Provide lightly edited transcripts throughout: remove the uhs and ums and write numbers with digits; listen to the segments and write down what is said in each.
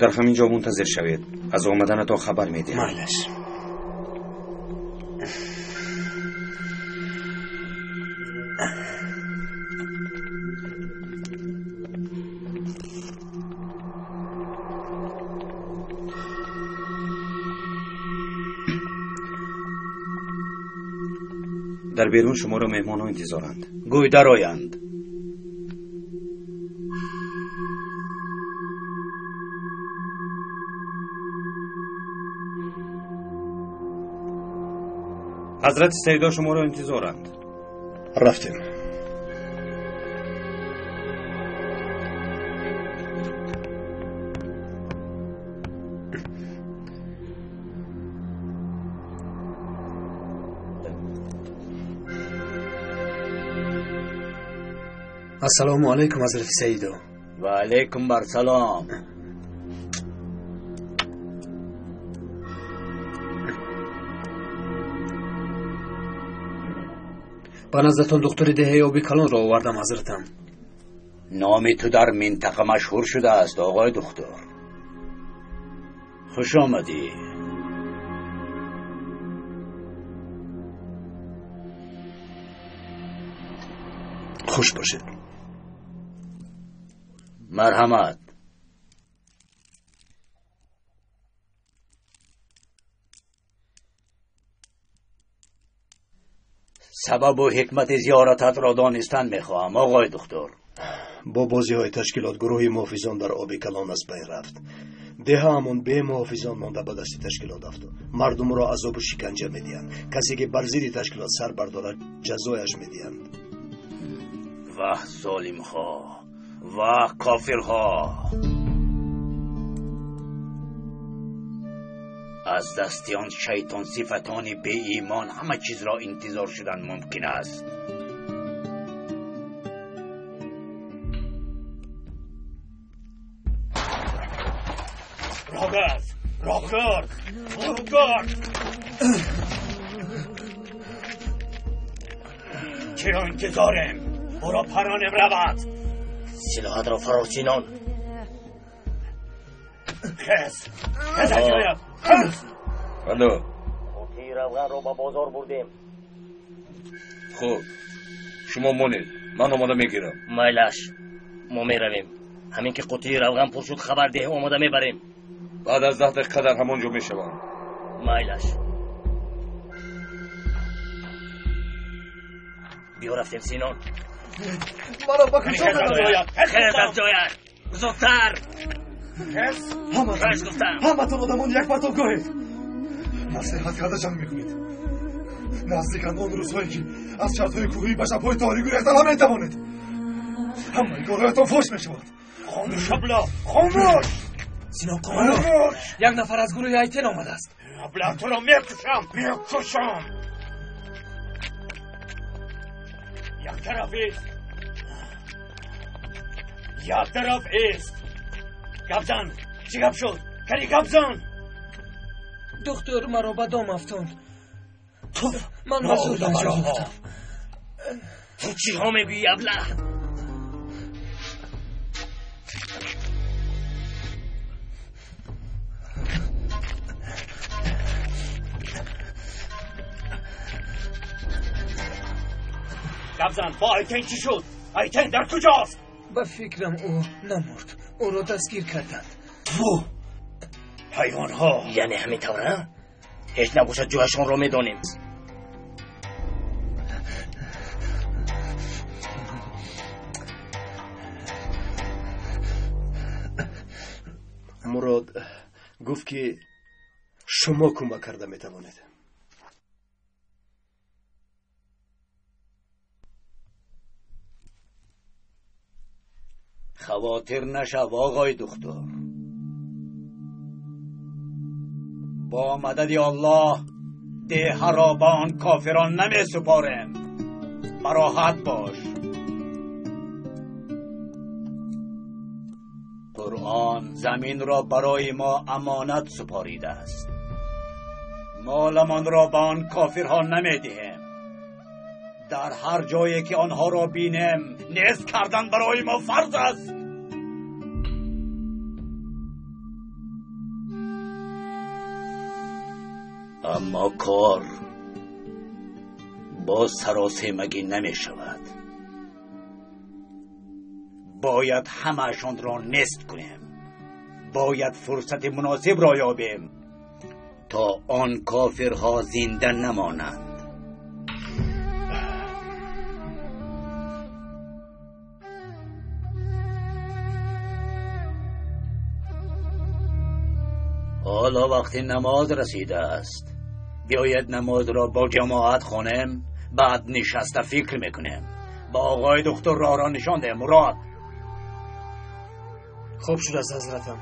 Дар ҳамин ҷо мунтазир шавед. Аз омаданатон хабар медиҳам. Майлаш. Дар берун шуморо меҳмонҳо интизоранд. Гӯй дароянд. Ҳазрати Саидо шуморо интизоранд. Рафтем. Ассалому алайкум, ҳазрати Саидо. Ва алайкум барсалом. Ба наздатон духтури деҳаи Оби Калонро овардам, ҳазратам. Номи ту дар минтақа машҳур шудааст, оғои духтур. Хуш омадӣ. Хуш бошед. Марҳамат. Сабабу ҳикмати зиёрататро донистан мехоҳам, оғои духтур. Бо бозиҳои ташкилот гурӯҳи муҳофизон дар Оби Калон аз байн рафт. Деҳаамон бемуҳофизон монда ба дасти ташкилот афтод. Мардумро азобу шиканҷа медиҳанд. Касе ки бар зидди ташкилот сар бардорад, ҷазояш медиҳанд. Ваҳ золимҳо, ваҳ кофирҳо! Аз дасти он шайтонсифатони беимон ҳама чизро интизор шудан мумкин аст. Рогард! Рогард! Рогард! Чиро интизорем? Ӯро паронем равад! Силоҳатро фаро, Синон. Хез! Хез аз ҷоят! Хез! Алло. Қутии равғанро ба бозор бурдем. Хуб, шумо монед, ман омода мегирам. Майлаш, мо меравем. Ҳамин ки қутии равған пур шуд, хабар деҳ, омода мебарем. Баъд аз 10 дақиқа дар ҳамон ҷо мешавам. Майлаш. Биё рафтем, Синон. Маро ба куҷо мебаред? Хез аз ҷоят! Зудтар! Хез гуфтам! Ҳаматон одамон як партовгоҳед! Насиҳат карда ҷанг мекунед. Наздиканд он рӯзҳое ки аз шартҳои кӯҳӣ ба шабҳои торик гурехта наметавонед. Ҳамаи корҳоятон фош мешавад. Хомӯш, абла! Хомӯш! Синон Комаров, як нафар аз гурӯҳи Айтен омадааст. Абла, туро мекушам! Мекушам! Як тараф ист! Як тараф ист! Гап зан! Чӣ гап шуд? Кани гап зан! Духтур маро ба дом афтонд. Ман ба зур наҷот ёфтам. Ту чиҳо мегӯӣ, абла? Гап зан, бо Айтен чӣ шуд? Айтен дар куҷост? Ба фикрам ӯ намурд. Ӯро дастгир карданд. Фу! Ҳайвонҳо! Яъне ҳамин тавра? Ҳеҷ набошад ҷояшонро медонем. Мурод гуфт ки шумо кӯмак карда метавонед. Хавотир нашав, оғои духтур. Бо мадади Аллоҳ деҳаро ба он кофирон намесупорем. Бароҳат бош. Қуръон заминро барои мо амонат супоридааст. Моламонро ба он кофирҳо намедиҳем. Дар ҳар ҷое ки онҳоро бинем, нест кардан барои мо фарз аст. Аммо кор бо саросемагӣ намешавад. Бояд ҳамаашонро нест кунем. Бояд фурсати муносибро ёбем то он кофирҳо зинда намонанд. Ҳоло вақти намоз расидааст. Биёед намозро бо ҷамоат хонем, баъд нишаста фикр мекунем. Ба оғои духтур роҳро нишон деҳ, Мурод. Хуб шудааст, ҳазратам.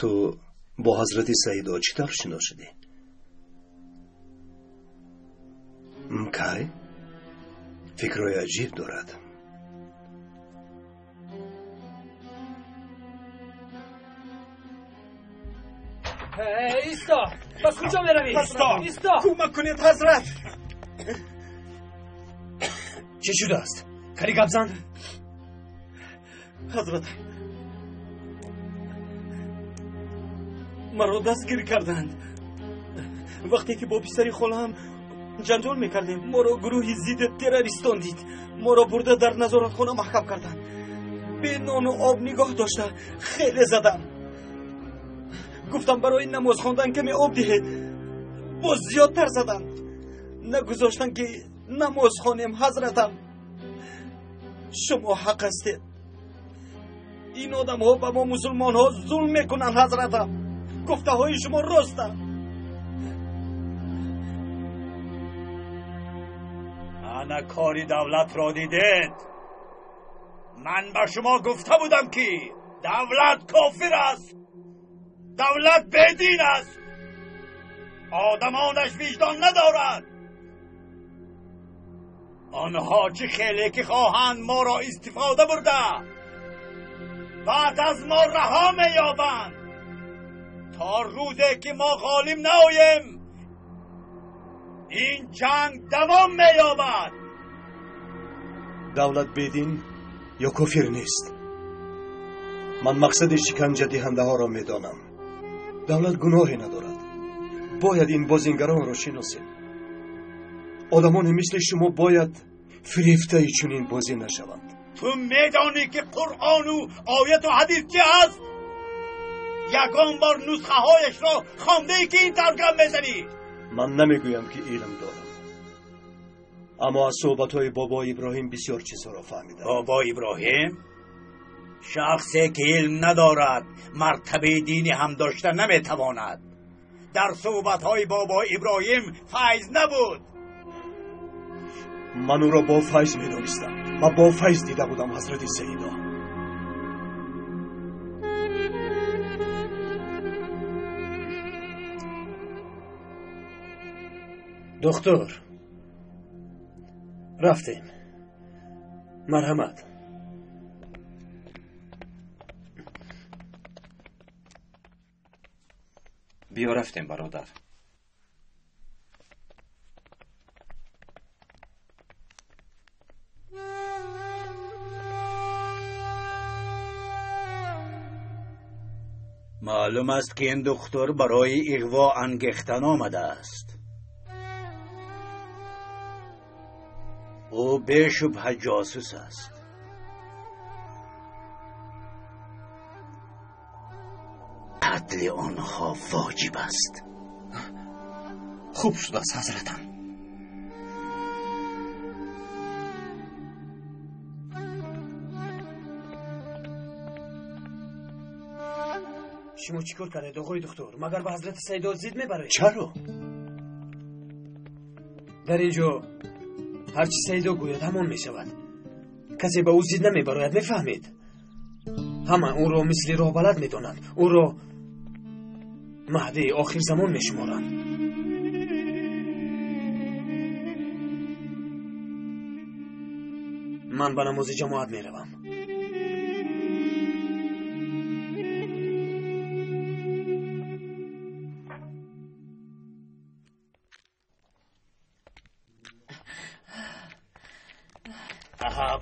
Ту бо ҳазрати Саидо чӣ тавр шинос шудӣ? Кай? Фикрҳои аҷиб дорад. Исто! Ба куҷо меравӣ? Исто! Кӯмак кунед, ҳазрат! Чӣ шудааст? Кари гап зан? Ҳазрат, маро дастгир карданд. Вақте ки бо писари холаам ҷанҷол мекардем, моро гурӯҳи зидди террористон дид. Моро бурда дар назоратхона маҳкам карданд. Бе нону об нигоҳ дошта хеле задам. Гуфтам барои намоз хондан каме об диҳед. Боз зиёдтар заданд. Нагузоштанд ки намоз хонем, ҳазратам. Шумо ҳақ ҳастед. Ин одамҳо ба мо мусулмонҳо зулм мекунанд, ҳазратам. Гуфтаҳои шумо ростанд. Ана кори давлатро дидед. Ман ба шумо гуфта будам ки давлат кофир аст, давлат бедин аст, одамонаш виҷдон надорад. Онҳо чӣ хеле ки хоҳанд моро истифода бурда, баъд аз мо раҳо меёбанд. То рӯзе ки мо ғолиб наоем, ин ҷанг давом меёбад. Давлат бедин ё кофир нест. Ман мақсади шиканҷадиҳандаҳоро медонам. Давлат гуноҳе надорад. Бояд ин бозингаронро шиносем. Одамоне мисли шумо бояд фирефтаи чунин бозӣ нашаванд. Ту медонӣ ки Қуръону ояту ҳадис чи аст? Ягон бор нусхаҳояшро хондае ки ин тавр гап мезанӣ? Ман намегӯям ки илм дорам, аммо аз суҳбатҳои бобои Иброҳим бисёр чизҳоро фаҳмидам. Бобои Иброҳим шахсе ки илм надорад, мартабаи динӣ ҳам дошта наметавонад. Дар суҳбатҳои бобои Иброҳим файз набуд. Ман ӯро бо файз медонистам ва бо файз дида будам, ҳазрати Саидо. Духтур, рафтем. Марҳамат. Биё рафтем, бародар. Маълум аст ки ин духтур барои иғво ангехтан омадааст. Ӯ бешубҳа ҷосус аст. Қатли онҳо воҷиб аст. Хуб шудааст, ҳазратам. Шумо чӣ кор кардед, оғои духтур? Магар ба ҳазрати Саидо зид мебароед? Чаро? Дар ин ҷо ҳар чӣ Саидо гӯяд ҳамон мешавад. Касе ба ӯ зид намебарояд, мефаҳмед? Ҳама ӯро мисли роҳбалад медонанд. Ӯро маҳдии охирзамон мешуморанд. Ман ба намози ҷамоат меравам.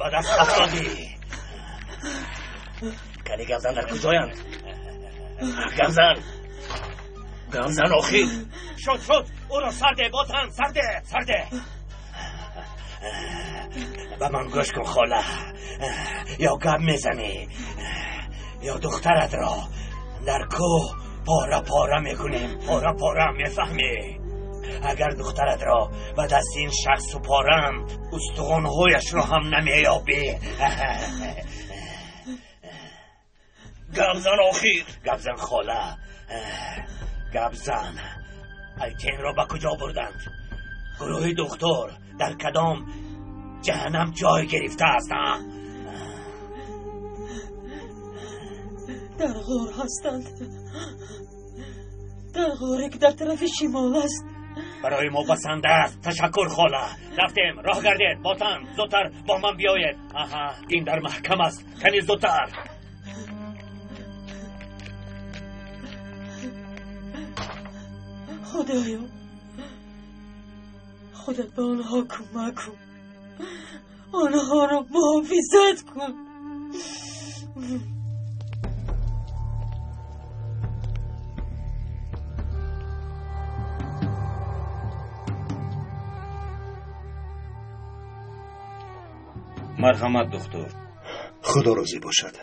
Ба даст афтодӣ. Кани гавзан дар куҷоянд? Гавзан, гавзан охир. Шуд, шуд, ӯро сарде, ботан, сарде, сарде. Ба ман гӯш кун хола, ё гап мезанӣ, ё духтаратро дар кӯҳ пора пора мекунем. Пора пора, мефаҳмӣ? Агар духтаратро ба дасти ин шахс супорам, устухонҳояшро ҳам намеёбӣ. Гапзан охир, гапзан хола, гапзан. Айтенро ба куҷо бурданд? Гурӯҳи духтур дар кадом ҷаҳаннам ҷой гирифтааст? Дар ғор ҳастанд, дар ғоре ки дар тарафи шимол аст. Барои мо басанда аст. Ташаккур хола. Рафтем, роҳ гардед. Ботан, зудтар бо ман биёед. Аҳа, ин дар маҳкам аст. Кани зудтар. Худоё, худат ба онҳо кӯмак кун, онҳоро муҳофизат кун. Марҳамат духтур. Худо розӣ бошад.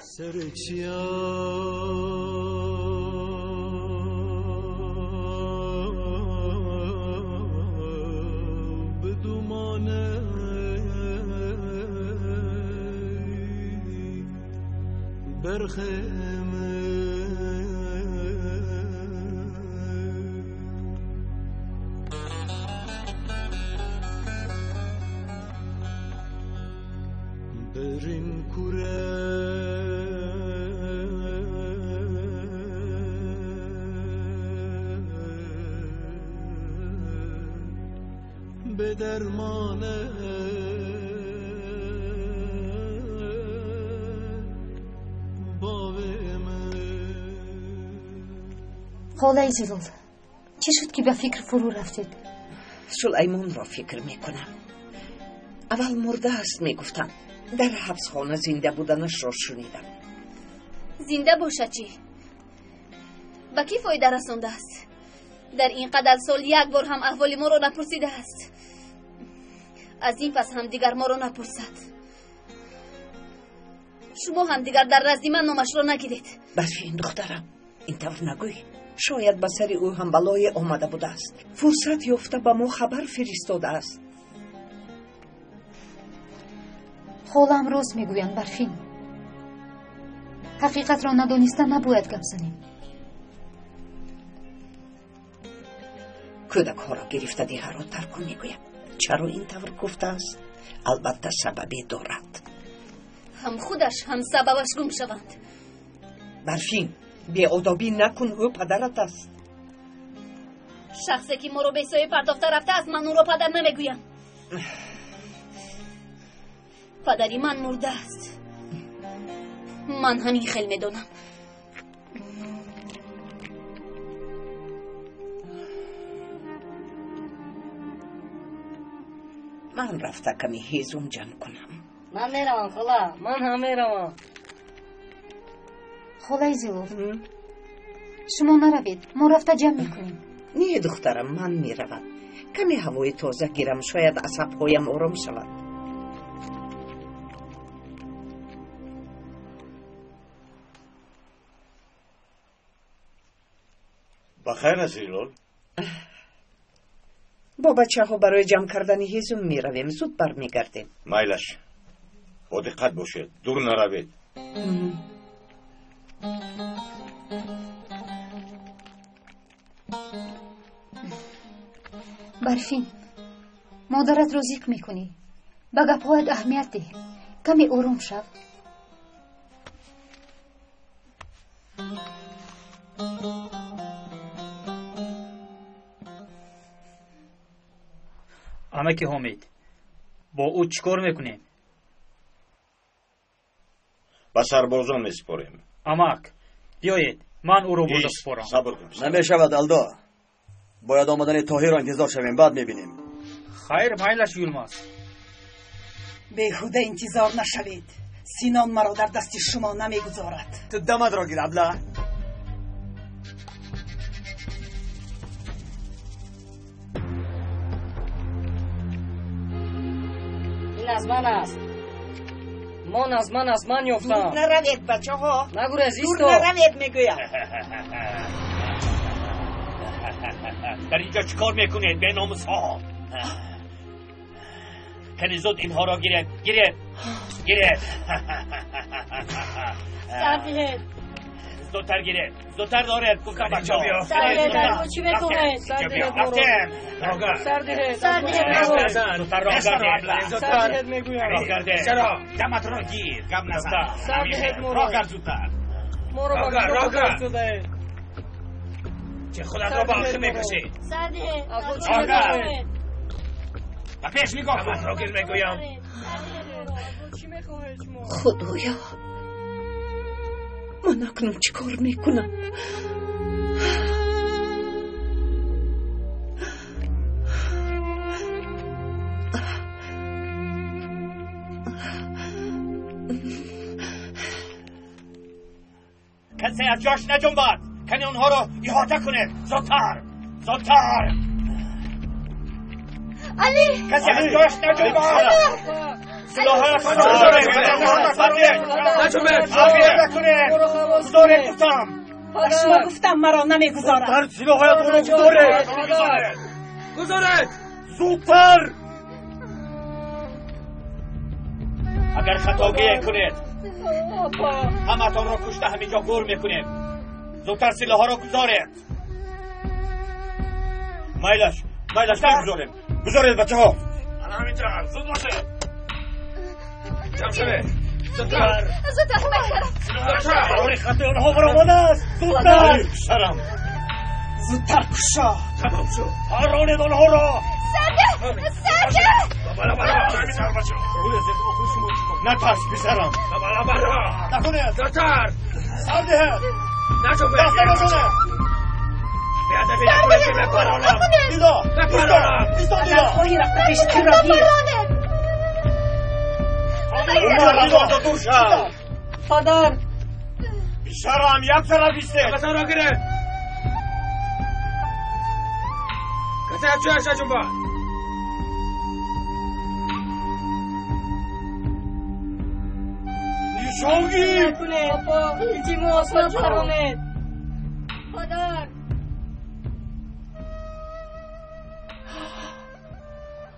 Холаи Зилол, чӣ шуд ки ба фикр фурӯ рафтед? Сулаймонро фикр мекунам. Аввал мурда аст мегуфтам, дар ҳабсхона зинда буданашро шунидам. Зинда бошад чӣ? Ба кӣ фоида расондааст? Дар ин қадар сол як бор ҳам аҳволи моро напурсидааст. Аз ин пас ҳам дигар моро напурсад. Шумо ҳам дигар дар назди ман номашро нагиред. Барфин духтарам, ин тавр нагӯй. Шояд ба сари ӯ ҳам балое омада будааст. Фурсат ёфта ба мо хабар фиристодааст. Холаам рост мегӯянд, Барфин. Ҳақиқатро надониста набояд гап занем. Кӯдакҳоро гирифта деҳаро тарк кун мегӯям. Чаро ин тавр гуфтааст? Албатта сабабе дорад. Ҳам худаш, ҳам сабабаш гум шаванд. Барфин, беодобӣ накун, ӯ падарат аст. Шахсе ки моро бесоя партофта рафтааст, ман ӯро падар намегӯям. Падари ман мурдааст. Ман ҳамин хел медонам. Ман рафта ками ҳезум ҷамъ кунам. Ман меравам хола, ман ҳам меравам. Холаи Зилол, шумо наравед, мо рафта ҷамъ мекунем. Не духтарам, ман меравам. Каме ҳавои тоза гирам, шояд асабҳоям ором шавад. Ба хайр аст, Зилол? Бо бачаҳо барои ҷамъ кардани ҳезум меравем, зуд бармегардем. Майлаш, бо диққат бошед, дур наравед. Барфин, модаратро зиқ мекунӣ. Ба гапҳоят аҳамият деҳ. Каме ором шав. Амаки Ҳомид, бо ӯ чӣ кор мекунем? Ба сарбозон месупорем. Амак, биёед, ман ӯро бурда супорам. Сабр кун. Намешавад, Алдо. Бояд омадани Тоҳирро интизор шавем, баъд мебинем. Хайр, майлаш, Юлмаз. Беҳуда интизор нашавед. Синон маро дар дасти шумо намегузорад. Ту дамадро гир, абла. Ин аз ман аст. Мон аз ман, аз ман ёфтам. Дур наравед, бачаҳо. Нагурез, Дур исто. наравед, мегӯям. Дар инҷо чӣ кор мекунед, беномусҳо? Кани зуд инҳоро гиред, гиред, гиред. Сар диҳед. Зудтар гиред, зудтар доред, гуфтам бачаҳо. Сар диҳед, аз чӣ мекунед? Сар диҳед моро. Сар диҳед. Сар диҳед моро. Зудтар роҳ гардед. Сар диҳед, мегӯям. Роҳ гардед. Даматро гир, гап назан. Сар диҳед моро. Роҳ гард зудтар. Моро ба Роҳ куҷо гард. шудаед? Че худатро ба охир мекашӣ? Сар диҳед. Аз чӣ Роҳ гард. мекунед? Ба пеш нигоҳ кун. Даматро гир мегӯям. Чӣ мехоҳед шумо? Худоё, ман акнун чӣ кор мекунам? Касе аз ҷош наҷунбад. Кани онҳоро иҳота кунед. Зудтар, зудтар. Али! Касе аз ҷош наҷунбад. Силоҳҳоятонро гузоред. Наҷунбед. Кунед. Гузоред, гуфтам. Ба шумо гуфтам, маро намегузорад. Зудтар силоҳҳоятонро гузоред. Гузоред! Зудтар. Агар хатогие кунед, ҳаматонро кушта ҳаминҷо гур мекунем. Зудтар силоҳҳоро гузоред. Майлаш, майлаш, нагузорем. Гузоред, бачаҳо. Ана ҳаминҷа, зуд бошед. Ҷамъ шавед. Зудтар. Зудтар, байхарам. Барори хати онҳо баромадааст. Зудтар. Писарам. Зудтар кушо. Тамом шуд. Паронед онҳоро. Сарде! Сарде! Бара, бара, ҳаминтар, бачаҳо. Натарс, писарам. Бара, бара. Накунед. Зудтар. Сар диҳед. Наҷунбед. Даст набазанед. Беадаби накунед, ки мепаронам. Дило. Мепаронам. Исто, Агар Дило. хоҳӣ рафта пеши тирро гир. Умар, аз онҷо дур шав. Падар! Писарам, як тараф истед. Даматонро гиред! Касе аз ҷояш наҷунбад! Нишон гир. Накунед. Илтимос, напаронед. Падар!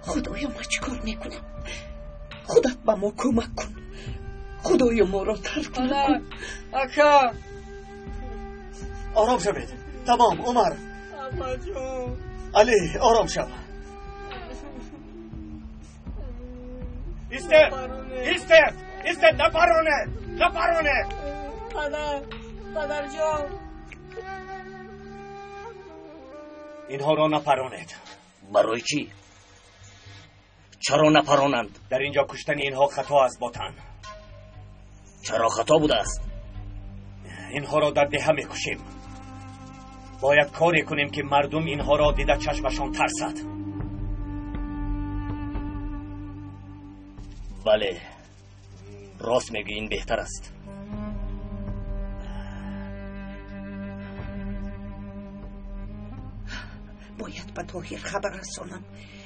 Худоё, ман чӣ кор мекунам? Худат ба мо кӯмак кун. Худоё, моро тарк Падар! накун. Ака! Ором шавед. Тамом, Умар. Апаҷон! Али, ором шав. Истед. Истед. Истед, напаронед. Напаронед. Падар! Падарҷон! Инҳоро напаронед. Барои чӣ? Чаро напаронанд? Дар инҷо куштани инҳо хато аст, ботан. Чаро хато будааст? Инҳоро дар деҳа мекушем. Бояд коре кунем, ки мардум инҳоро дида чашмашон тарсад. Бале, рост мегӯӣ, ин беҳтар аст. Бояд ба Тоҳир хабар расонам,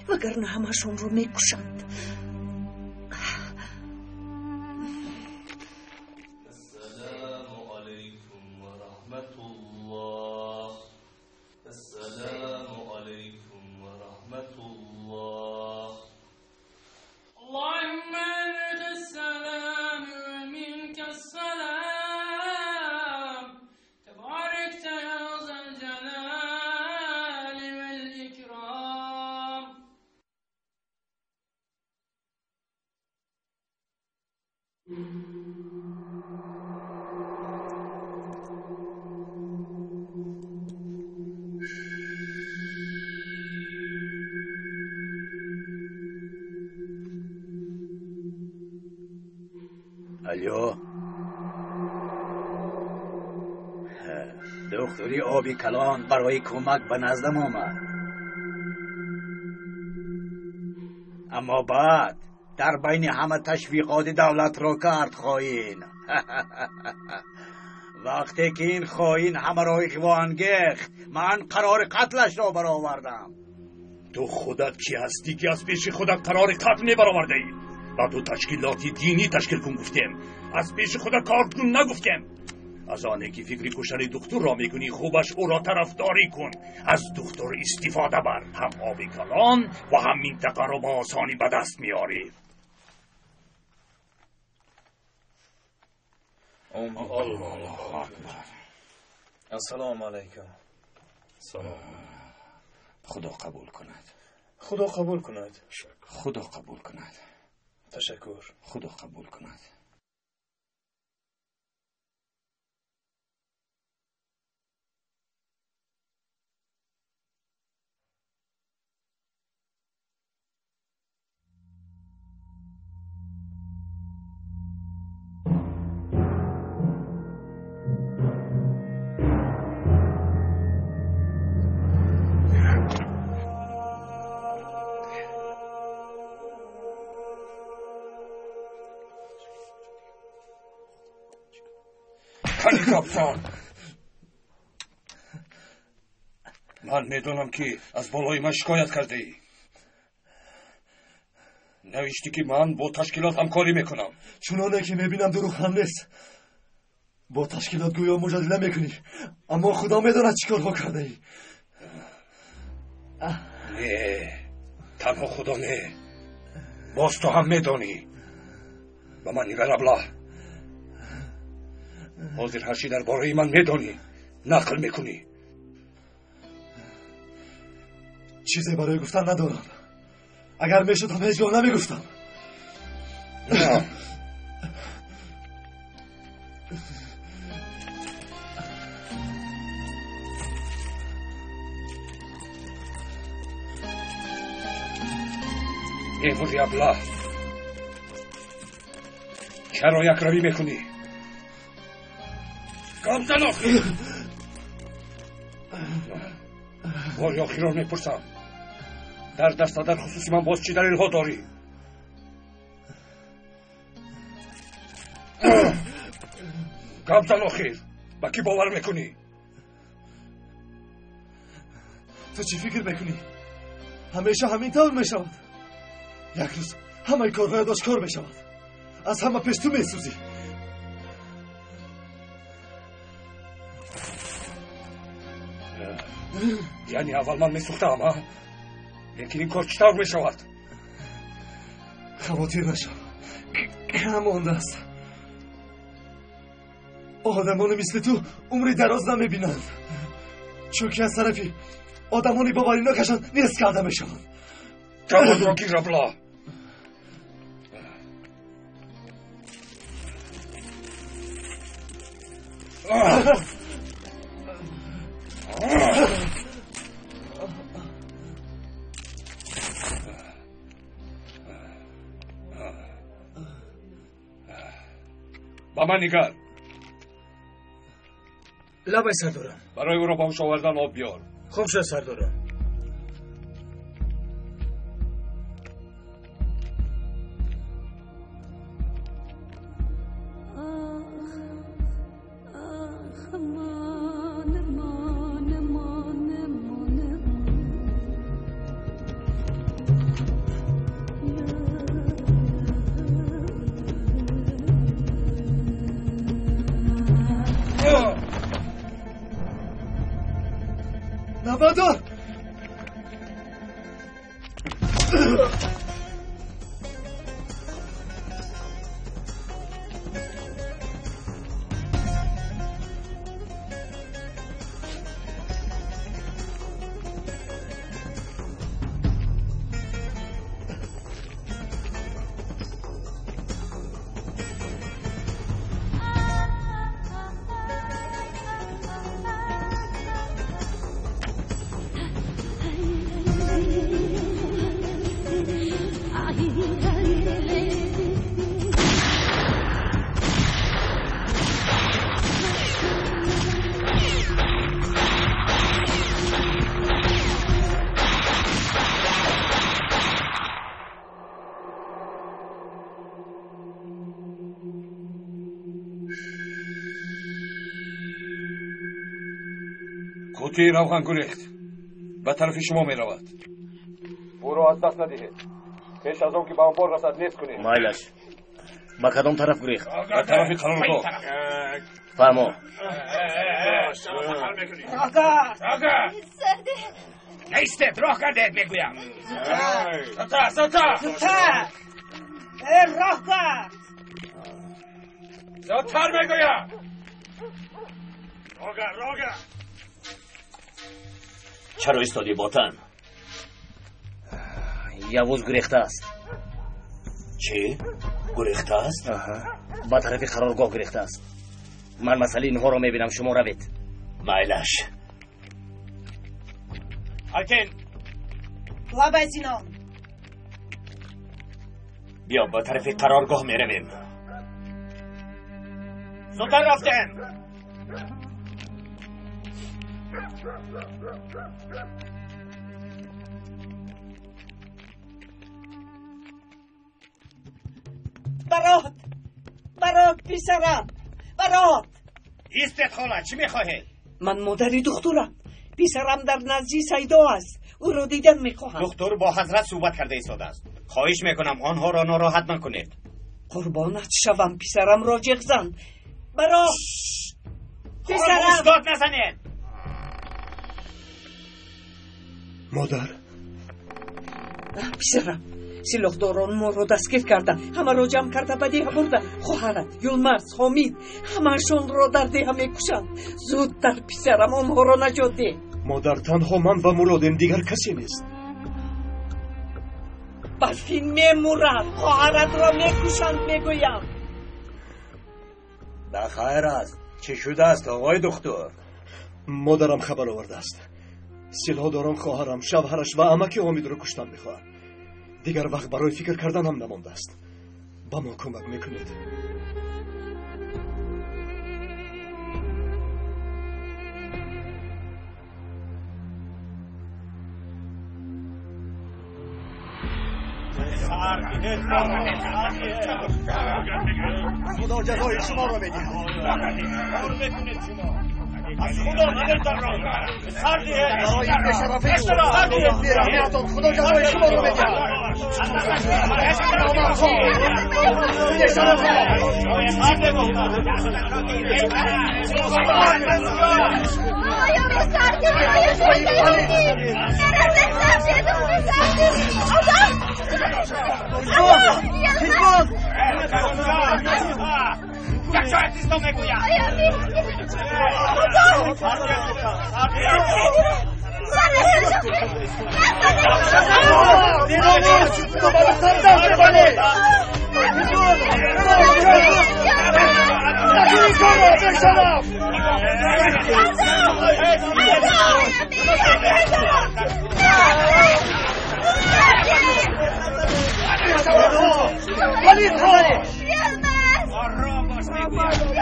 вагарна ҳамашонро мекушанд. السلام عليكم ورحمة الله. السلام عليكم ورحمة الله. اللهم أنت السلام ومنك السلام، تباركت يا ذا الجلال والإكرام. Алло, духтури оби калон барои кӯмак ба наздам омад, аммо баъд Дар байни ҳама ташвиқоти давлатро кард хоин. Вақте ки ин хоин ҳамаро иғво ангехт, ман қарори қатлашро баровардам. Ту худат кӣ ҳастӣ, ки аз пеши худат қарори қатл мебаровардаӣ? Ба ту ташкилоти динӣ ташкил кун гуфтем, аз пеши худат кор кун нагуфтем. Аз оне ки фикри куштани духтурро мекунӣ, хубаш ӯро тарафдорӣ кун. Аз духтур истифода бар, ҳам оби калон ва ҳам минтақаро ба осонӣ ба даст меорӣ. Аллоҳу акбар. Ассалому алайкум. Салом. Худо қабул кунад. Худо қабул кунад. Худо қабул кунад. Ташаккур. Худо қабул кунад. Капитан, ман медонам, ки аз болои ман шикоят кардаӣ. Навиштӣ, ки ман бо ташкилот ҳамкорӣ мекунам. Чуноне ки мебинам, дурӯғ ҳам нест. Бо ташкилот гӯё муҷодила мекунӣ, аммо Худо медонад чӣ корҳо кардаӣ. Не, танҳо Худо не, боз ту ҳам медонӣ. Ба ман нигар, аблаҳ. Ҳозир ҳар чӣ дар бораи ман медонӣ, нақл мекунӣ. Чизе барои гуфтан надорам. Агар мешуд ҳам, ҳеҷ гоҳ намегуфтам. Мемурди, аблаҳ. Чаро якравӣ мекунӣ? Гап зан охир. Бори охирро мепурсам: дар даста дар хусуси ман боз чӣ далелҳо дорӣ? Гап зан охир. Ба кӣ бовар мекунӣ? Ту чӣ фикр мекунӣ? Ҳамеша ҳамин тавр мешавад. Як рӯз ҳамаи корҳоят ошкор мешавад. Аз ҳама пеш ту месӯзӣ. Яъне аввал ман месӯхтаам, а? Лекин ин кор чӣ тавр мешавад? Хавотир нашав, кам мондааст. Одамони мисли ту умри дароз намебинанд, чунки аз тарафи одамони боваринокашон нест карда мешаванд. Ҷавобро гир, аблаҳ. Ба ман нигар. Лабай, сардорам. Барои ӯро ба ҳуш овардан об биёр. Хуб шуд, сардорам. Набадор! қуттии равған гурехт, ба тарафи шумо меравад. Ӯро аз даст надиҳед. Пеш аз он ки ба анбор расад, нест кунед. Майлаш, ба кадом тараф гурехт? Ба тарафи қароргоҳ. Фармо. Наистед, роҳ кардед, мегӯям. Зудтар, зудтар! Зудтар! Роҳ кард! Зудтар мегӯям! Рога, рога! Чаро истодӣ, ботан? Явуз гурехта аст. Чӣ? Гурехта аст? Ба тарафи қароргоҳ гурехта аст. Ман масъалаи инҳоро мебинам, шумо равед. Майлаш. Алтин! Лабай, Синон! Биё, ба тарафи қароргоҳ меравем. Зудтар рафтем! Барот! Барот, писарам! Барот! Истед, хола, чӣ мехоҳед? Ман модари духтурам. Писарам дар назди Сайдо аст. Ӯро дидан мехоҳам. Духтур бо ҳазрат суҳбат карда истодааст. Хоҳиш мекунам, онҳоро нороҳат накунед. Қурбонат шавам, писарамро ҷеғ зан. Барот! Писарам! Устод, назанед! Модар! Писарам, силоҳдорон моро дастгир карда, ҳамаро ҷамъ карда ба деҳа бурда. Хоҳарат, Юлмарз, Ҳомид, ҳамаашонро дар деҳа мекушанд. Зудтар, писарам, онҳоро наҷот деҳ. Модар, танҳо ман ва Муродем, дигар касе нест. Барфин мемурад, хоҳаратро мекушанд, мегӯям. Ба хайр аст. Чӣ шудааст, оғои духтур? Модарам хабар овардааст. Силоҳдорон хоҳарам, шавҳараш ва амаки Ҳомидро куштан мехоҳанд. Дигар вақт барои фикр кардан ҳам намондааст. Ба мо кӯмак мекунед? Худо ҷазои шуморо медиҳад. Кор мекунед шумо. Аз Худо наметарсед. Сар диҳед. Барои бешарафӣ бераҳмиятон Худо ҷазои шуморо медиҳад. Номардҳо, бешарафҳо.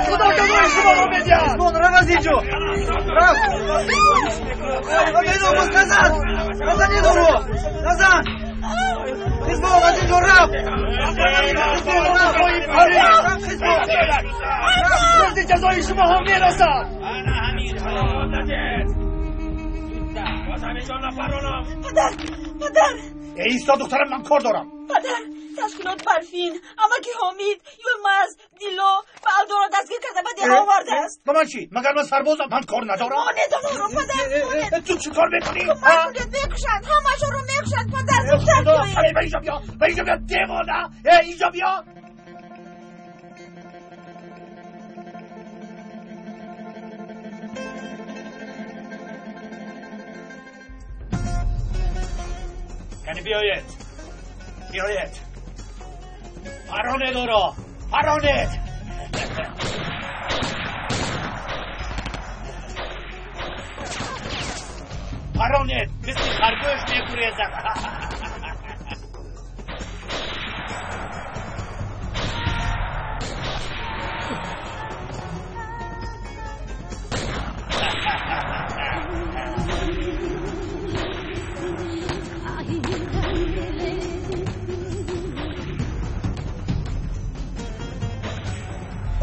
Худо ҷазои шуморо медиҳад. Рав аз инҷо, рав! Назан, назан, ин назан! Хизбон аз инҷо рафт! Хизбон, рӯзи ҷазои шумо ҳам мерасад. Падар, падар! Эй, исто, духтарам, ман кор дорам. Падар, ташкилот Барфин, амаки Ҳомид, Юлмаз, Дило ва Алдоро дастгир карда ба деҳа овардааст. Ба ман чӣ? Магар ман сарбозам? Ман кор надорам. Монед онҳоро, падар, монед. Ту чӣ кор мекунӣ? Кӯмак кунед, мекушанд, ҳамаашонро мекушанд, падар, зудтар биёед. Ба инҷо биё, ба инҷо биё, девона! Инҷо биё! Яъне биёед, биёед, паронед ӯро, паронед. Паронед, мисли харгӯш мегурезад.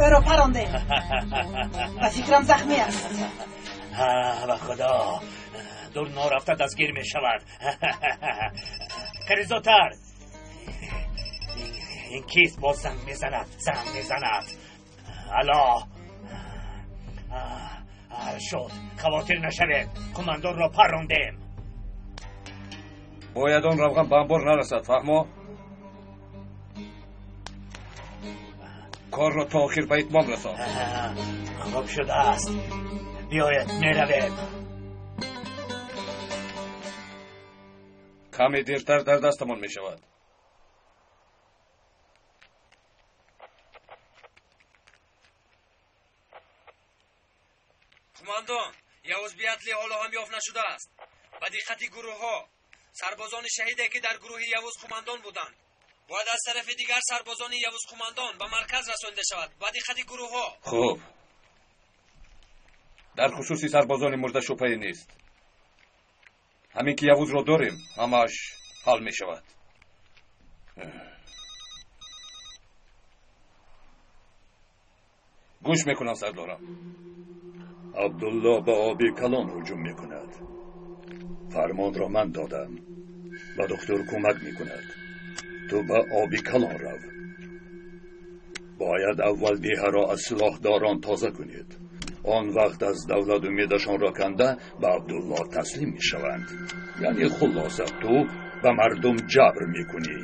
Ӯро парондем. Ба фикрам, захмӣ аст. Ба худо дур нарафта дастгир мешавад. Кани зудтар. Ин кист боз занг мезанад? Занг мезанад. Алло, ҳал шуд, хавотир нашавед, қумандонро паррондем. Бояд он равған ба анбор нарасад, фаҳмо? Корро то охир ба итмом расон. Хуб шудааст, биёед меравем. Каме дертар дар дастамон мешавад. Қумандон, Явуз Биятли ҳоло ҳам ёфт нашудааст. Ба диққати гурӯҳҳо, сарбозони шаҳиде ки дар гурӯҳи Явуз қумандон буданд, бояд аз тарафи дигар сарбозони Явуз қумандон ба марказ расонида шавад. Ба диққати гурӯҳҳо. Хуб, дар хусуси сарбозони мурда шубҳае нест. Ҳамин ки Явузро дорем, ҳамааш ҳал мешавад. Гӯш мекунам, сардорам. Абдулло ба оби калон ҳуҷум мекунад. Фармонро ман додам. Ба духтур кӯмак мекунад. Ту ба оби калон рав. Бояд аввал деҳаро аз силоҳдорон тоза кунед. Он вақт аз давлат умедашонро канда ба Абдулло таслим мешаванд. Яъне хулоса ту ба мардум ҷабр мекунӣ.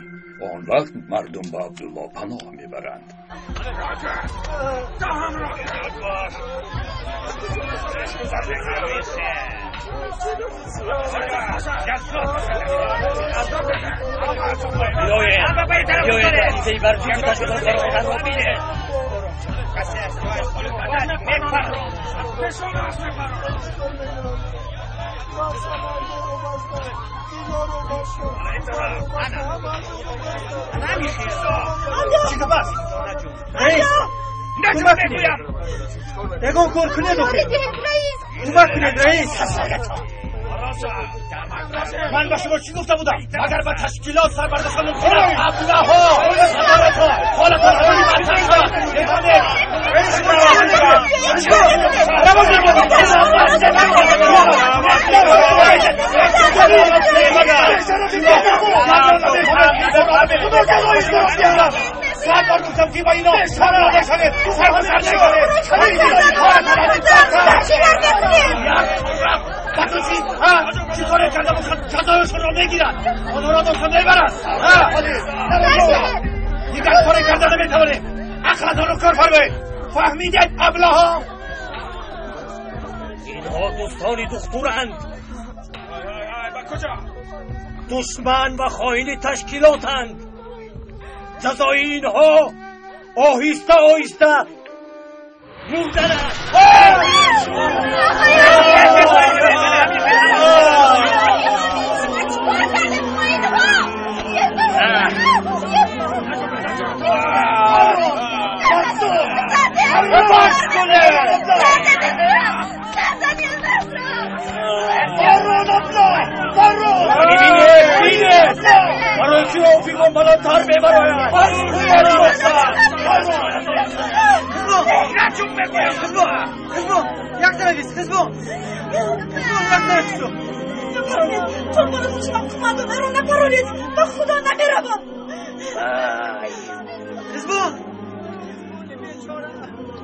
Он вақт мардум ба Абдулло паноҳ мебаранд. Биёед, натиҷаи барҷии ташкилот баромаданро бинед. Раис, кӯмак кунед. Ягон кор кунед охир. Кӯмак кунед, раис. Ман ба шумо чӣ гуфта будам? Агар ба ташкилот сар бардоштан мумкин аст, аблаҳо, садоратон, ҳолатон ҳамаи бадтар шавад. Мефаҳмед? Сад бор гуфтам ки ба ино сар надошавед, сар ба сар нашавед. Ба ту чӣ? Чӣ коре карда бошад, ҷазояшонро мегирад, онҳоро доштан мебарад. Дигар коре карда наметавонем. Ақлатонро кор фармоед. Фаҳмидед, аблаҳо? Инҳо дӯстони духтуранд. Душман ва хоини ташкилотанд. Ҷазои инҳо оҳиста оҳиста мурдан аст. Барои ки офиқон баландтар мебарояд. Хизбон, як тарафист, хизбон. Хизбон, як тарафист. Қурбони хушмам, қумандонро напаронед, ба худо намеравам. Хизбон.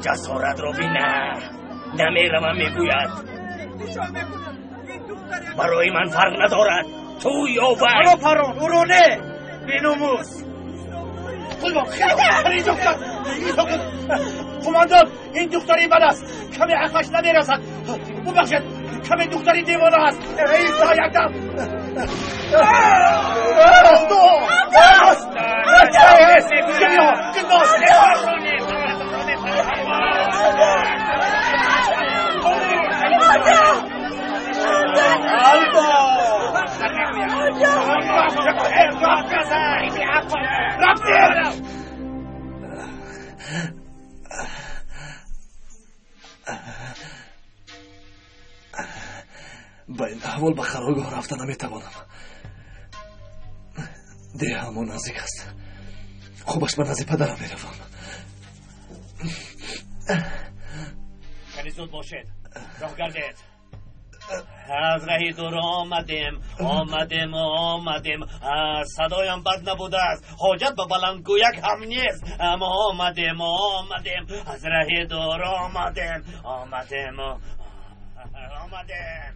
Ҷасоратро бина. Намеравам мегӯяд. Барои ман фарқ надорад. Ту ё вай. Ӯро парон, ӯро не. Беномус. Қумандон, ин духтари бад аст. Каме ақлаш намерасад. Бубахшед, каме духтари девона аст. Раис, та якдам. Ба ин аҳвол ба қароргоҳ рафта наметавонам. Деҳамо наздик аст. Хубаш ба назди падарам меравам. Кани зуд бошед, роҳ гардед. Аз раҳи дур омадем, омадем, омадем. Садоям бад набудааст, ҳоҷат ба баландгӯяк ҳам нест. Мо омадем, омадем, аз раҳи дур омадем, омадем, омадем.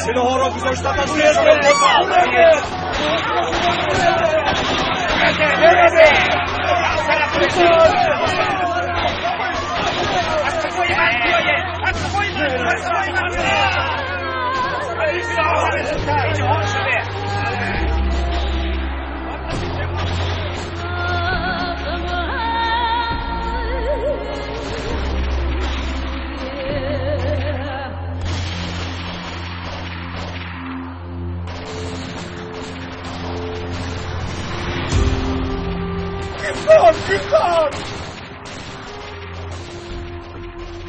سلاح‌ها را گذاشته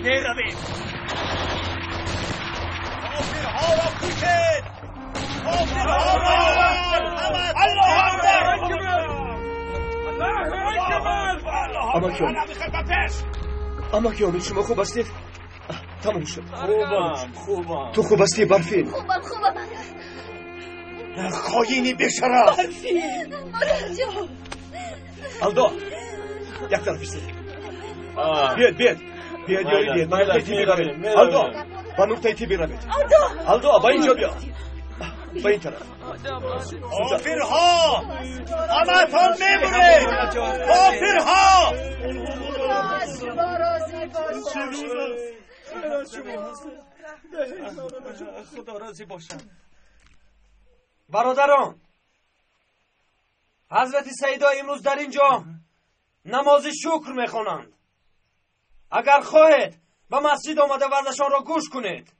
میرویم. کافرها را کشید، کافرها را. الله اکبر، الله اکبر. اماکی امید، شما خوب هستید؟ تمام شد. خوبم، خوبم. تو خوب هستی برفین؟ خوبم، خوبم. خاینی بیشرف. برفین مادر جان. الدو یک طرف ایستید. بیاید بیاید بیاید یاری بیاید. به نقطه تی بروید. الدو به نقطه تی بروید. الدو به اینجا بیا، به این طرف. کافرها همتان میبرید، کافرها. خدا راضی باشد. برادران، حضرت سیدا امروز در اینجا نماز شکر میخوانند. اگر خواهید به مسجد آمده وعظشان را گوش کنید.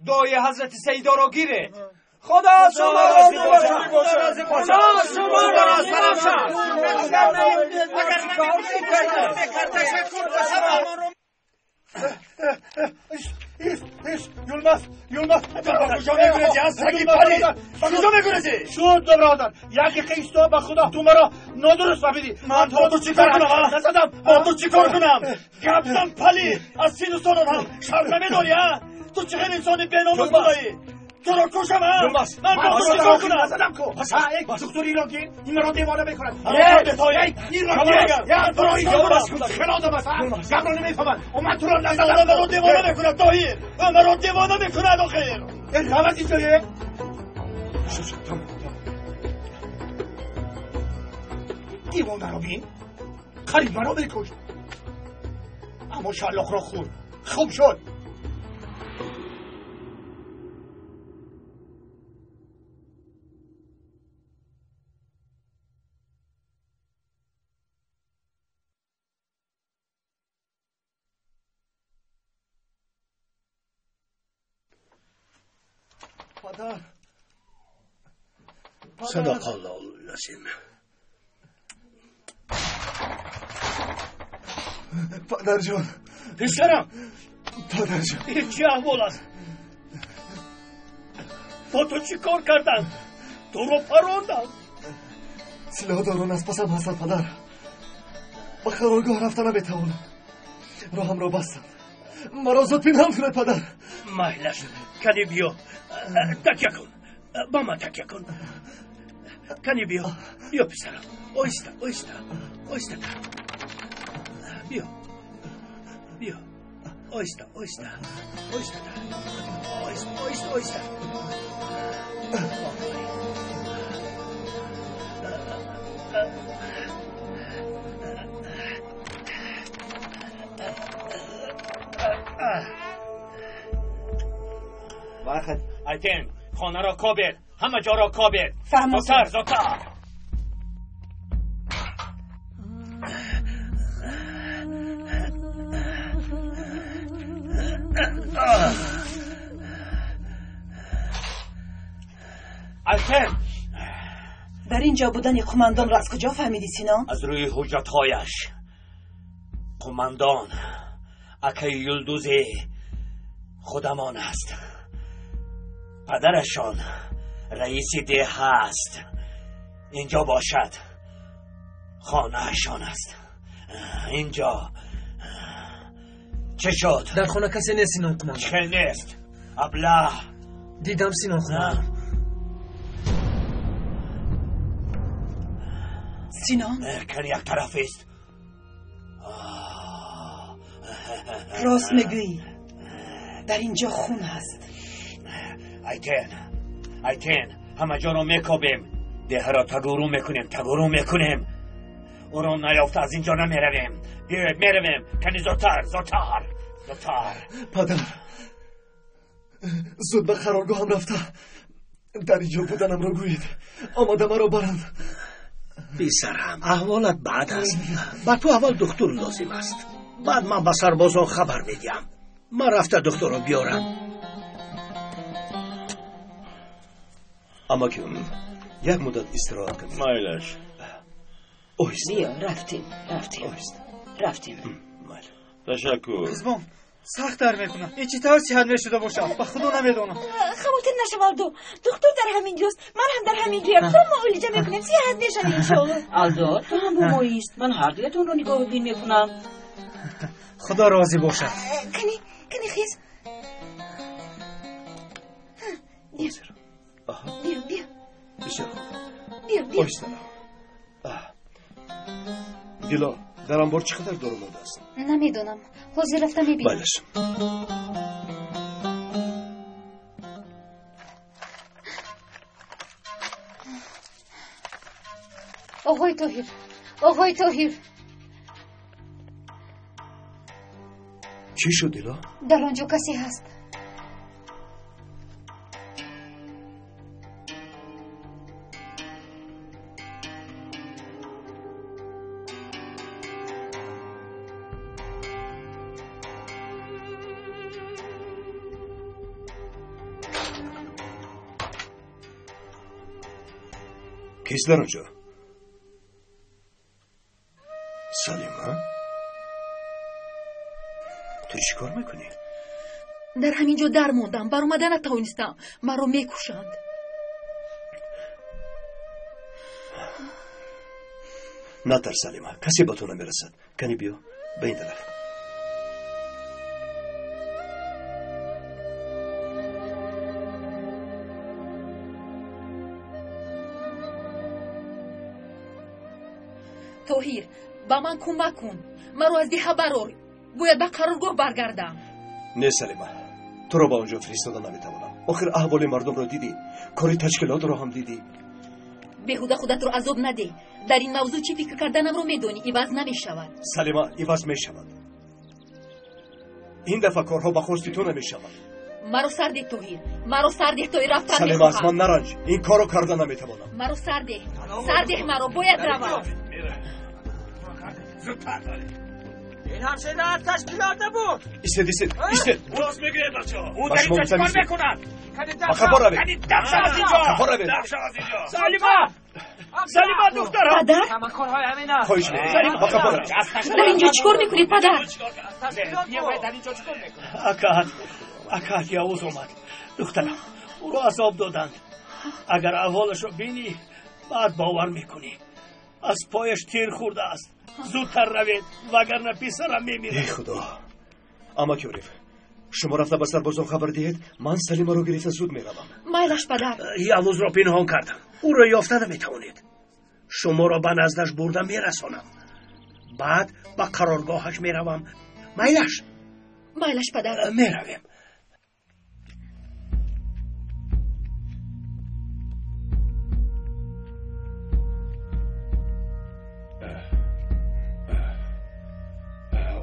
دعای حضرت سیدا را گیرید. خدا شما راضی باشد. خدا شما راضی باشد. اگر یلماز، یلماز، کجا میگریزی؟ از سگی پلید کجا میگریزی؟ شد برادر، یک دقیقه ایستا. به خدا تو مرا نادرست فهمیدی. من با تو چیکار کنم؟ نزدم. با تو چیکار کنم؟ گفتم پلید از سین و سالت هم شرم نمیداری. تو چه خیلی انسانی بیناموس بودایی. تو را کشم. من با تو چیکار کنم؟ نزدم کو. دکتر ایران این مرا دیوانه میکند. خیلی آدم است، گپ را نمیفهمد. من تو را نزدم. مرا دیوانه میکند دایی، مرا دیوانه میکند. آخر این خبر اینجایه. دیوانه را بین، قریب مرا میکشت، اما شلاق را خورد، خوب شد. صدق الله العظیم. پدر جان، پسرم، پدر جان، این چه احوال است؟ با تو چی کار کردن؟ تو رو پروندن. سلاحداران از پسم هستند پدر. به قرارگاه رفتن نمیتوانم. راهم را بستم. مرا زود پنهان کنید پدر. مایلش کنی بیا، تکیه کن با من، تکیه کن. کنی بیا، بیا پسرم. آیسته آیسته آیسته، بیا بیا، آیسته آیسته آیسته آیسته آیسته آیسته. وقت ایتن خانه را کابل، همه جا را کابل. فهمم. زودتر زودتر. Айтен! Дар ин ҷо будани қумандонро аз куҷо фаҳмидӣ, Синон? Аз рӯи ҳуҷҷатҳояш. Қумандон акаи Юлдузи худамон аст. Падарашон раиси деҳа аст. Инҷо бошад, хонаашон аст. Инҷо чӣ шуд? Дар хона касе нест, Синон қумандон. Чӣ хел нест? Аблаҳ! Дидам, Синон қумандон. Синон? Кани як тараф ист. Рост мегӯӣ, дар ин ҷо хун ҳаст. Айтен, Айтен, ҳама ҷоро мекобем. Деҳаро тагуру мекунем, тагуру мекунем. Ӯро наёфта аз ин ҷо намеравем. Биёед, меравем. Кани зудтар, зудтар, зудтар. Падар, зуд ба қароргоҳам рафта дар ин ҷо буданамро гӯед. Омада маро баранд. Писарам, аҳволат бад аст. Ба ту аввал духтур лозим аст. Баъд ман ба сарбозон хабар медиҳам. Ман рафта духтурро биёрам. Амаки, як муддат истироҳат кунед. Майлаш. Оҳиста. Биё, рафтем, рафтем. Оҳиста. Рафтем. Майли. Ташаккур. Қизбон, сахт дар мекунад. Ин чӣ тавр сиҳат мешуда бошад? Ба худо намедонам. Хавотир нашав, Алдо. Духтур дар ҳамин ҷост. Ман ҳам дар ҳамин ҷоям. Туро муолиҷа мекунем, сиҳат мешавӣ иншоалло. Алдо, ту ҳам бо мо ист. Ман ҳардуятонро нигоҳубин мекунам. Худо розӣ бошад. Кани, кани хез. Биё. Биё, биё. Бисёр хуб. Биё, биё. Оҳиста. Дило, дар анбор чӣ қадар дору мондааст? Намедонам. Ҳозир рафта мебинам. Балеш. Оғои Тоҳир, оғои Тоҳир. Чӣ шуд, Дило? Дар он ҷо касе ҳаст. Кист дар он ҷо? Салима? Ту чӣ кор мекунӣ? Дар ҳамин ҷо дар мондам, баромада натавонистам. Маро мекушанд. Натарс, Салима, касе ба ту намерасад. Кани биё, ба ин тараф. Тоҳир, ба ман кӯмак кун. Маро аз деҳа барор. Бояд ба қароргоҳ баргардам. Не, Салима, туро ба он ҷо фиристода наметавонам. Охир аҳволи мардумро дидӣ, кори ташкилотро ҳам дидӣ. Беҳуда худатро азоб надеҳ. Дар ин мавзӯъ чӣ фикр карданамро медонӣ, иваз намешавад. Салима, иваз мешавад. Ин дафъа корҳо ба хости ту намешавад. Маро сар деҳ, Тоҳир, маро сар деҳ, то рафтан Салима, аз ман наранҷ. Ин корро карда наметавонам. Маро сар деҳ, сар деҳ маро, бояд равам. Зудтар. Ин ҳамшира аз ташкилот набуд. Истед, истед, истед. Рост мегӯяд, бачаҳо. Ӯ дар инҷо чӣ кор мекунад? Ба қафо равед. Кани даф шав аз инҷо. Қафо равед. Даф шав аз инҷо. Салима! Салима, духтарам. Падар? Ҳама корҳои ҳамин аст. Хоҳиш мекунам. Ба қафо равед. Дар инҷо чӣ кор мекунед, падар? Дар инҷо чӣ кор мекунад? Акаат, акаат Явуз омад. Духтарам, ӯро азоб доданд. Агар аҳволашро бинӣ, баъд бовар мекунӣ. Аз пояш тир хӯрдааст. Зудтар равед, вагарна писарам мемирад. Эй худо! Амаки Ориф, шумо рафта ба сарбозон хабар диҳед, ман Салимаро гирифта зуд меравам. Майлаш, падар. Явузро пинҳон кардам. Ӯро ёфта наметавонед. Шуморо ба наздаш бурда мерасонам. Баъд ба қароргоҳаш меравам. Майлаш? Майлаш, падар. Меравем.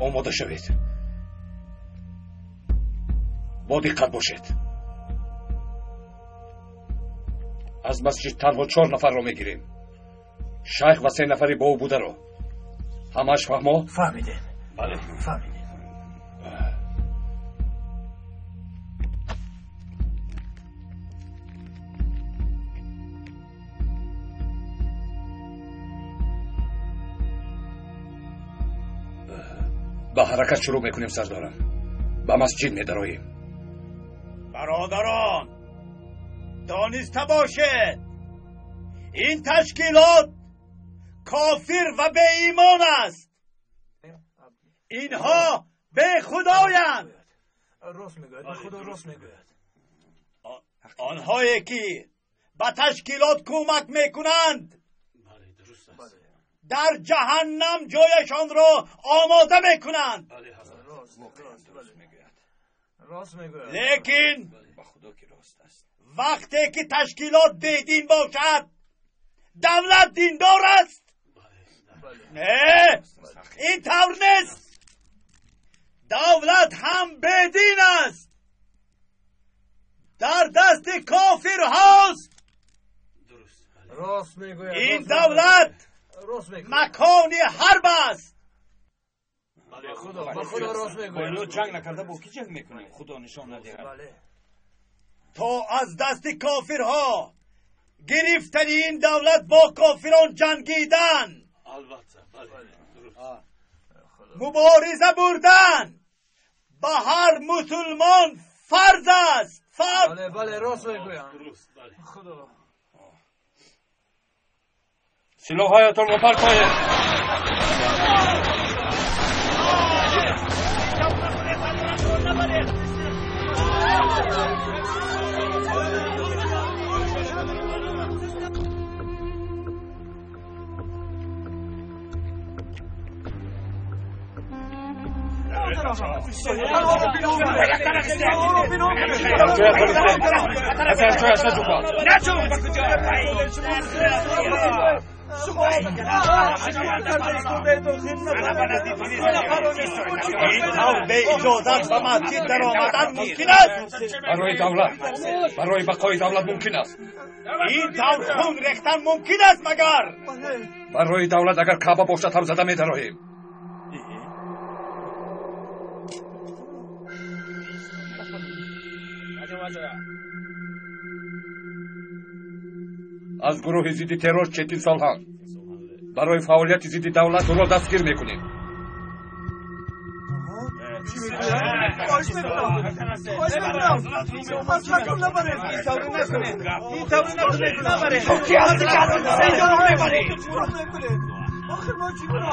Омода шавед. Бо диққат бошед. Аз масҷид танҳо 4 нафарро мегирем. Шайх ва 3 нафари бо ӯ бударо. Ҳамааш фаҳмо? Фаҳмидем. Бале. Фаҳмидем. Ба ҳаракат шурӯъ мекунем сардорам. Ба масҷид медароем. Бародарон, дониста бошед, ин ташкилот кофир ва беимон аст. Инҳо бехудоянд. Рост мегӯяд, ба худо рост мегӯяд. Онҳое ки ба ташкилот кӯмак мекунанд дар ҷаҳаннам ҷояшонро омода мекунанд. Лекин вақте ки ташкилот бедин бошад, давлат диндор аст. Не, ин тавр нест. Давлат ҳам бедин аст, дар дасти кофирҳост. Ин давлат макони ҳарб аст. Бо инҳо ҷанг накарда бо кӣ ҷанг мекунем? Худо нишон надиҳад. То аз дасти кофирҳо гирифтани ин давлат бо кофирон ҷангидан, мубориза бурдан ба ҳар мусулмон фарз аст. Фарз. Бале, рост мегӯям. Худо. Силоҳҳоятонро партоед. Ин тавр беиҷозат ба масҷид даромадан мумкин аст? Барои давлат, барои бақои давлат мумкин аст. Ин тавр хун рехтан мумкин аст магар? Барои давлат агар Каъба бошад ҳам зада медароем. Аз гурӯҳи зидди террор Четин Солҳан барои фаъолияти зидди давлат ӯро дастгир мекунем. Хоҳиш мекунам, хоҳиш мекунам, аз макон набаред. Ин тавр накунед, ин тавр накунед, набаред. Ту кӣ ҳастӣ ки аз Сайдоро мебарӣ? Охир мо чӣ гуноҳ?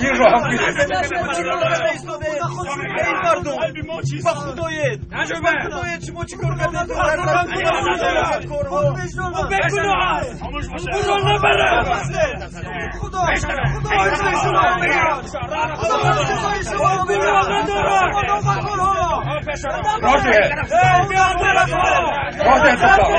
Инро ҳам гиред. Мо чӣ кор карда истодаем? Эй мардум, ба худоед, ба худоед, шумо чӣ кор кардед? Ӯ бегуноҳ аст. Ӯро набаред. Худо, худо ҷазои шумо медиҳад. Худо ҷазои шумо медиҳад. Роҳ диҳед. Роҳ диҳед сардор.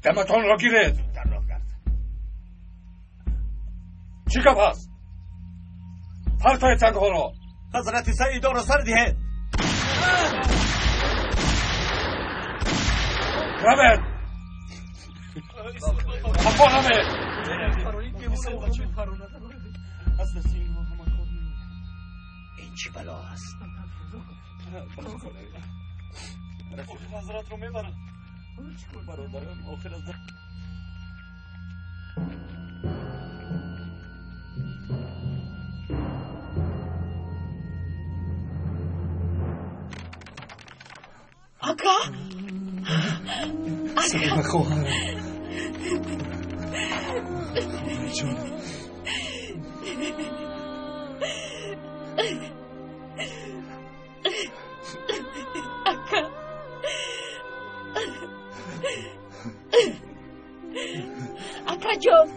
Даматонро гиред. Чӣ гап ҳаст? Партоед сангҳоро. Ҳазрати Саидоро сар диҳед. Равед. Қафо равед. Ин чӣ бало аст? Ҳазратро мебаранд. Бародарам, охир аз Ака? Саида хоҳарам. Хоҳарҷон. Ака. Акаҷон,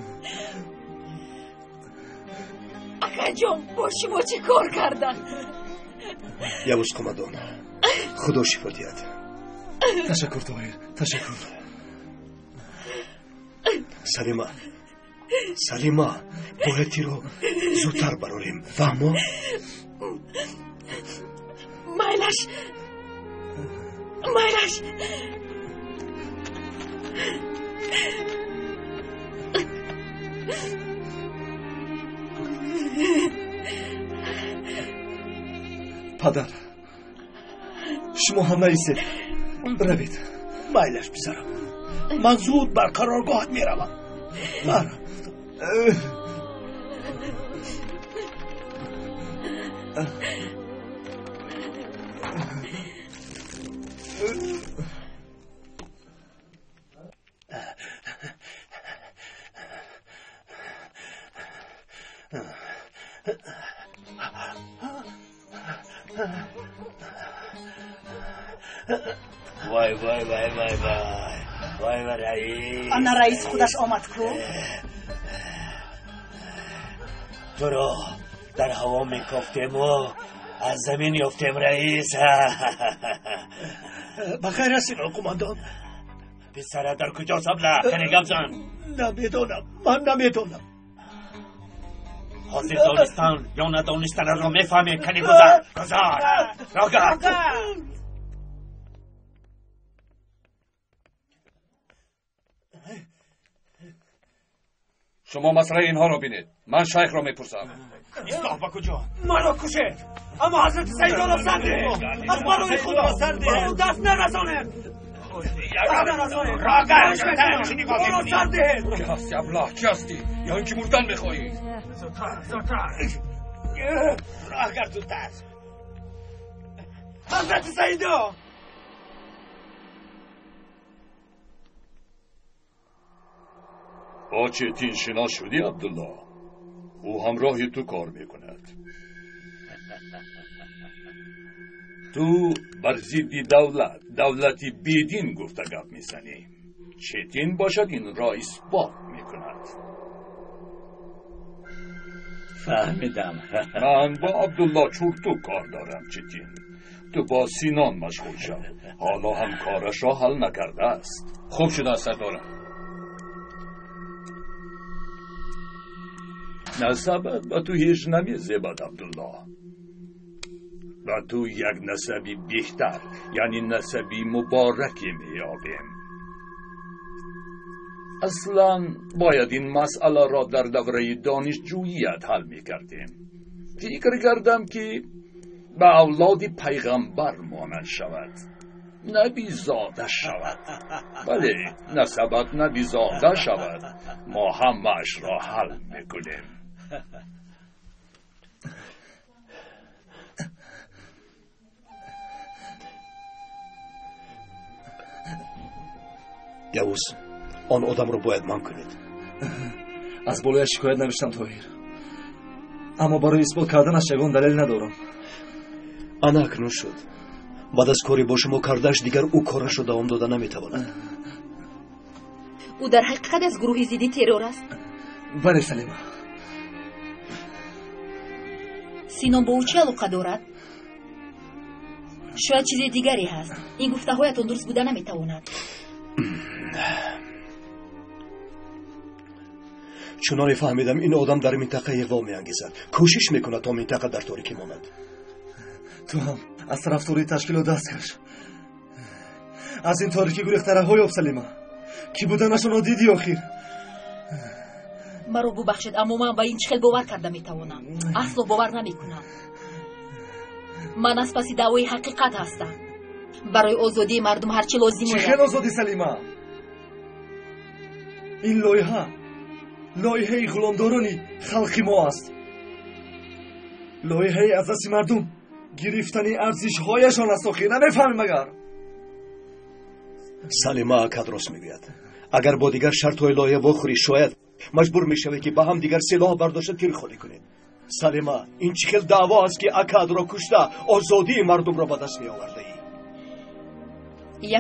акаҷон, бо шумо чӣ кор карданд? Явуз қумадон, Худо шифо диҳад. Ташаккур, Тоҳир, ташаккур. Салима, Салима, бояд тиро зудтар барорем, фаҳмо? Майлаш, майлаш. Падар, шумо ҳам наистед, равед. Майлаш, писарам, ман зуд бар қароргоҳат меравам. Мара. Вай, вай, вай, вай, вай, вай, вай, раис. Ана раис худаш омад ку. Туро дар ҳаво мекофтему аз замин ёфтем, раис. Ба хайр ҳастед, қумандон? Писара дар куҷо сабла? Кане гап зан. Намедонам, ман намедонам. Ҳозир донистан ё надонистанаро мефаҳмем. Кане гузар, гузар, рогард. Шумо масъалаи инҳоро бинед, ман шайхро мепурсам. Ислоҳ ба куҷо? Маро кушед, аммо ҳазрати Саидоро сар диҳед. Аз барои Худо ба ӯ даст нарасонед. Ӯро сар диҳед. Ки ҳасти, аблаҳ? Ки ҳастӣ? Ё ин ки мурдан мехоҳӣ? Зудтар, зудтар, роҳгар, зудтар. Ҳазрати Саидо! Бо Четин шинос шудӣ, Абдулло? Ӯ ҳамроҳи ту кор мекунад. Ту бар зидди давлат, давлати бедин гуфта гап мезанӣ. Четин бошад инро исбот мекунад. Фаҳмидам. Ман бо Абдулло Чурту кор дорам, Четин. Ту бо Синон машғул шав. Ҳоло ҳам корашро ҳал накардааст. Хуб шудааст, сардорам. Насабат ба ту ҳеҷ намезебад, Абдулло. Ба ту як насаби беҳтар, яъне насаби мубораке меёбем. Аслан бояд ин масъаларо дар давраи донишҷӯият ҳал мекардем. Фикр кардам, ки ба авлоди пайғамбар монанд шавад, набизода шавад. Бале, насабат набизода шавад. Мо ҳамаашро ҳал мекунем. Явуз, он одамро бояд манъ кунед. Аз болояш шикоят навиштам, Тоҳир, аммо барои исбот карданаш ягон далел надорам. Ана акнун шуд. Баъд аз кори бо шумо кардааш дигар ӯ корашро давом дода наметавонад. Ӯ дар ҳақиқат аз гурӯҳи зидди террор аст? Бале, Салима. Синон бо ӯ чӣ алоқа дорад? Шояд чизи дигаре ҳаст. Ин гуфтаҳоятон дуруст буда наметавонад. Чуноне фаҳмидам, ин одам дар минтақа иғво меангезад, кӯшиш мекунад, то минтақа дар торикӣ монад. Ту ҳам аз тарафдории ташкилот даст каш. Аз ин торикӣ гурехта раҳо ёб, Салима. Кӣ буданашонро дидӣ охир. Маро бубахшед, аммо ман ба ин чӣ хел бовар карда метавонам? Асло бовар намекунам. Ман аз паси даъвои ҳақиқат ҳастам. Барои озодии мардум ҳарчи лозим Чӣ хел озодӣ, Салима? Ин лоиҳа лоиҳаи ғуломдорони халқи мо аст, лоиҳаи аз дасти мардум гирифтани арзишҳояшон аст. Охир намефаҳмӣ магар? Салима акад рост мегӯяд. Агар бо дигар шартҳои лоиҳа вохӯрӣ, шояд маҷбур мешавӣ, ки ба ҳам дигар силоҳ бардошта тир холӣ кунед. Салима, ин чӣ хел даъво аст, ки акадро кушта озодии мардумро ба даст меовардаӣ?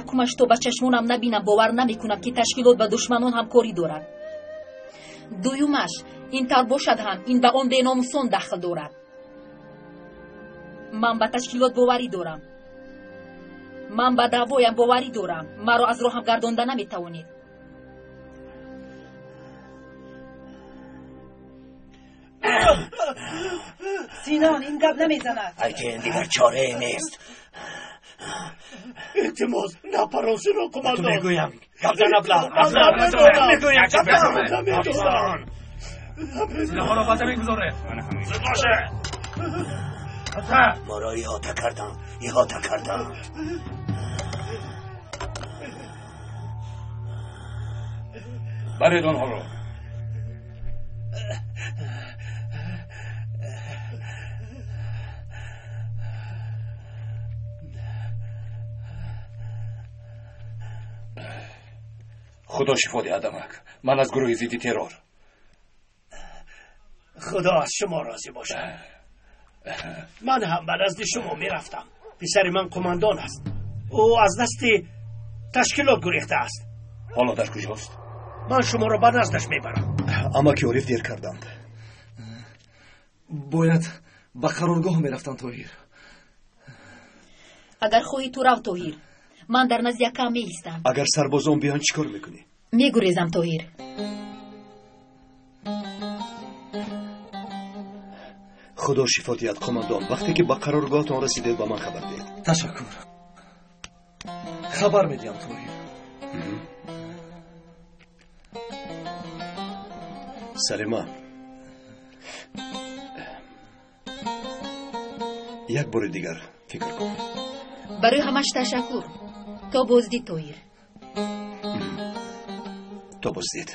Якумаш, то ба чашмонам набинам, бовар намекунам, ки ташкилот ба душманон ҳамкорӣ дорад. Дуюмаш, ин тавр бошад ҳам, ин ба он беномусон дахл дорад. Ман ба ташкилот боварӣ дорам. Ман ба даъвоям боварӣ дорам. Маро аз роҳам гардонда наметавонед. Синон, ин гап намезанад. Айтин, дигар чорае нест. Илтимос, напарон, Синон қумандон. Ту мегӯям, гап зан, абла. Мегӯям, гап зан. Намедонам. Силоҳҳоро ба замин гузоред. Зуд бошед. Моро иҳота карданд, иҳота карданд. Баред онҳоро. Худо шифо диҳад, амак. Ман аз гурӯҳи зидди террор. Худо аз шумо розӣ бошад. Ман ҳам ба назди шумо мерафтам. Писари ман қумандон аст. Ӯ аз дасти ташкилот гурехта аст. Ҳоло дар куҷост? Ман шуморо ба наздаш мебарам. Амаки Ориф дер карданд. Бояд ба қароргоҳ мерафтам, Тоҳир. Агар хоҳӣ, ту рав, Тоҳир. Ман дар назди акам меистам. Агар сарбозон биёнд, чӣ кор мекунӣ? Мегурезам, Тоҳир. Худо шифо диҳад, қумандон. Вақте ки ба қароргоҳатон расидед, ба ман хабар диҳед. Ташаккур. Хабар медиҳам, Тоҳир. Салима, як бори дигар фикр кун. Барои ҳамаш ташаккур. То боздид, Тоҳир. То боздид.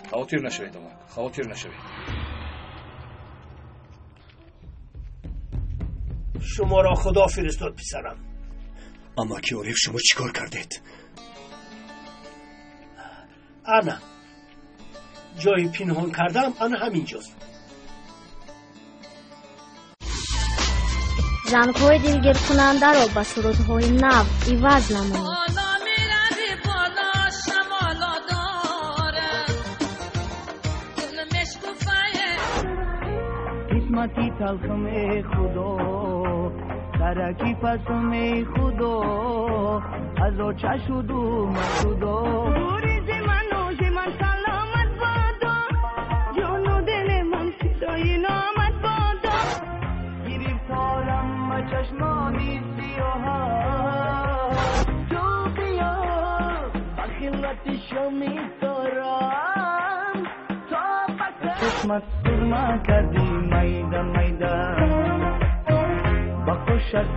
Хавотир нашавед, амак, хавотир нашавед. Шуморо Худо фиристод, писарам. Амаки Ориф, шумо чӣ кор кардед? Ана ҷои пинҳон кардам, ана ҳамин ҷост. Зангҳои дилгиркунандаро ба сурудҳои нав иваз намоед. Қисмати талхме худо, тараки пасме худо, аз оча шуду машудо. Гуризи ману зи ман саломат бодо, ҷону дили ман фидои номат бодо. Гирифторам ба чашмони сиёҳа, ту биё ба хилвати шоми дорам, то ба чашмат сурма кардӣ майда майда, ба хушат.